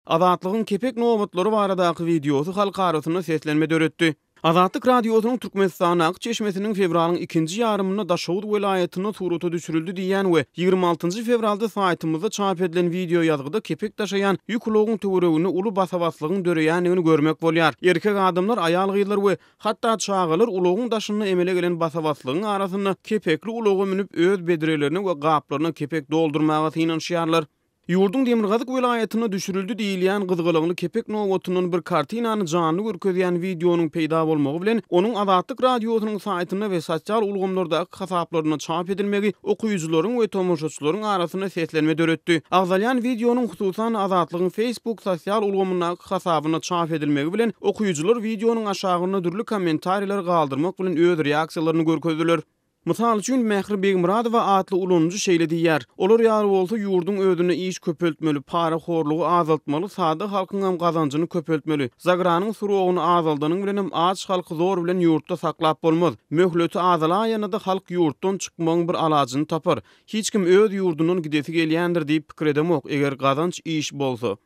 Azatlygyň kepek nobatlary baradaky wideosy halk arasynda seslenme döretdi. Azatlyk Radiosynyň Türkmenistandaky çeşmesiniň fewralyň ikinji ýarymynda Daşoguz welaýatynda surata düşürildi diýýän we 26 fewralda saýtymyzda çap edilen wideoýazgyda kepek daşaýan ýük ulagyň töwereginde uly basa-baslygyň döreýändigini görmek bolýar. Erkek adamlar, aýal-gyzlar we hatda çagalar ulagyň daşynda emele gelen basa-baslygyň arasynda kepekli ulaga münüp, öz bedrelerine we gaplaryna kepek doldurmaga synanyşýarlar. Ýurduň demirgazyk welaýatynda düşürildi diýilýän gyzgalaňly kepek nobatyndan bir kartinany janly görkezýän wideonyň peýda bolmagy bilen, onuň Azatlyk Radiosynyň saýtynda we sosial ulgamlardaky hasaplarynda çap edilmegi okyjylaryň we tomaşaçylaryň arasynda seslenme döretdi. Agzalýan wideonyň hususan Azatlygyň Facebook sosial ulgamyndaky hasabynda çap edilmegi bilen, okyjylar wideonyň aşagynda dürli kommentariýalar galdyrmak bilen öz reaksiýalaryny görkezdiler. Mysal üçin, Mähri Begmyradowa atly ulanyjy şeýle diýýär, Olar ýaly bolsa ýurduň özünde iş köpeltmeli, parahorlugy azaltmaly, sada halkyňam gazanjyny köpeltmeli. Zagranyň srogyny azaldanyň bilenem aç halky zor bilen ýurtda saklap bolmaz. Möhleti azalaýanda-da halk ýurtdan çykmagyň bir alajyny tapar. Hiç kim öz ýurdundan gidesi gelýändir diýip pikir edemok, eger gazanç iş bolsa.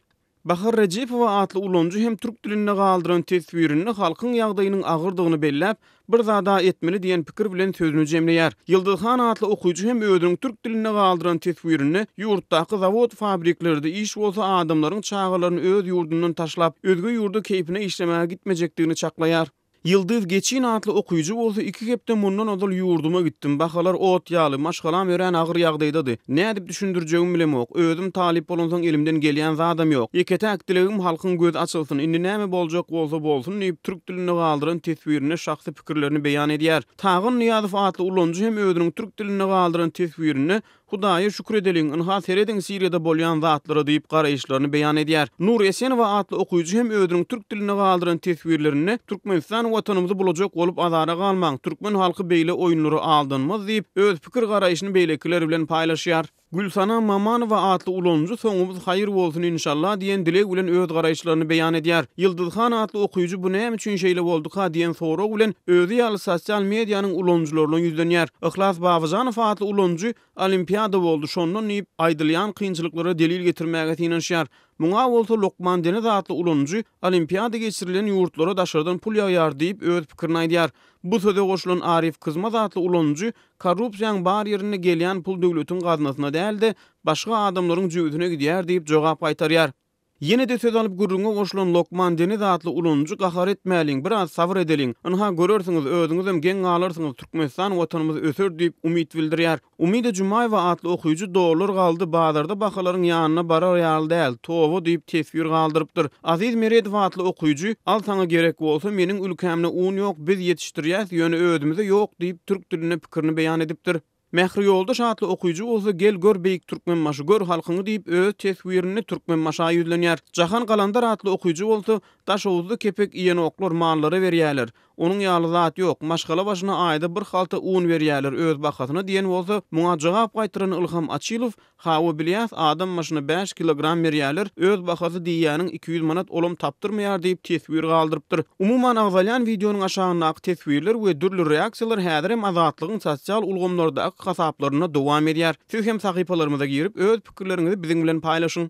Bahar Rejepowa atly ulanyjy hem türk dilinde galdyran teswirinde halkyň ýagdaýynyň agyrdygyny belläp, bir zada etmeli diýen pikir bilen sözüni jemleýär. Ýyldyz han atly okyjy hem özüniň türk dilinde galdyran teswirinde ýurtdaky zawod-fabriklerde iş bolsa adamlaryň çagalaryny öz ýurdundan taşlap, özge ýurda keýpine işlemäge gitmejekdigini çaklaýar. Ýyldyz Geçin atly okyjy bolsa iki hepde mundan ozal ýurduma gitdim, bahalar ot ýaly, maşgalam örän agyr ýagdaýdady. Nädip düşündirjegimi bilemok. Özüm talyp bolansoň elimden gelýän zadam ýok. Ýeke-täk dilegim halkyň gözi açylsyn, indi näme boljak bolsa bolsun diýip, türk dilinde galdyran teswirinde şahsy pikirlerini beýan edýär. Tagan Nyýazow atly ulanyjy hem özüniň türk dilinde galdyran teswirinde Hudaýa şükür edeliň, ynha serediň Siriýada bolýan zatlara diýip garaýyşlaryny beýan edýär. Nur Esenowa atly okyjy hem özüniň türk dilinde galdyran teswirlerinde Türkmenistan watanymyzy bulajak bolup azara galmaň, türkmen halky beýle oýunlara aldanmaz diýip, öz pikir-garaýşyny beýlekiler bilen paýlaşýar. Gülsana Mamanowa atly ulanyjy Soňumyz haýyr bolsun inşallah diýen dileg bilen öz garaýyşlaryny beýan edýär. Ýyldyz han atly okyjy bu näme üçin şeýle bolduka diýen sorag bilen özi ýaly sosial medianyň ulanyjylaryna ýüzlenýär. Yhlas Babajanow atly ulanyjy Olimpiada boldy şondan diýip, aýdylýan kynçylyklara delil getirmäge synanyşýar. Muňa bolsa Lokman Deniz atly ulanyjy Olimpiada geçirilen ýurtlara daşardan pul ýagýar diýip, öz pikirini aýdýar. Bu söze goşulan Arif Kyzmaz atly ulanyjy Korrupsiýaň bar ýerinde gelýän pul döwletiň gaznasyna däl-de, başga adamlaryň jübüsine gidýär diýip jogap gaýtarýar. Ýene-de söz alyp gürrüňe goşulan Lokman Deniz atly ulanyjy gahar etmäliň, biraz sabyr edeliň. Ynha görersiňiz, özüňizem geň galarsyňyz, Türkmenistan watanymyz öser diýip umyt bildirýär. Umyda Jumaýewa atly okyjy dollar galdy, bazarda bahalaryň ýanyna barar ýaly däl, toba diýip teswir galdyrypdyr. Aziz Meredow atly okyjy al saňa gerek bolsa, meniň ülkämde un ýok, biz ýetişdirýäs, ýöne özümize ýok diýip türk dilinde pikirini beýan edipdir. Mähri Ýoldaş atly okyjy bolsa Gel gör beýik Türkmenbaşy gör halkyňy diýip öz teswirinde Türkmenbaşa ýüzlenýär. Jahan Galandar atly okyjy bolsa Daşoguzda kepek iýenoklar mallara berýäler. Onuň ýaly zat ýok. Maşgala başyna aýda bir halta un berýäler öz bahasyna diýen bolsa, muňa jogap gaýtaran Ylham Açylow Hawa bilýäs adam başyna bäş kilogram berýäler, öz bahasy diýýäniň 200 manat olam tapdyrmaýar diýip teswir galdyrypdyr. Umuman agzalýan wideonyň aşagyndaky teswirler we dürli reaksiýalar häzirem Azatlygyň sosial ulgamlardaky hasaplarynda dowam edýär. Siz hem sahypalarymyza girip öz pikirleriňizi biziň bilen paýlaşyň.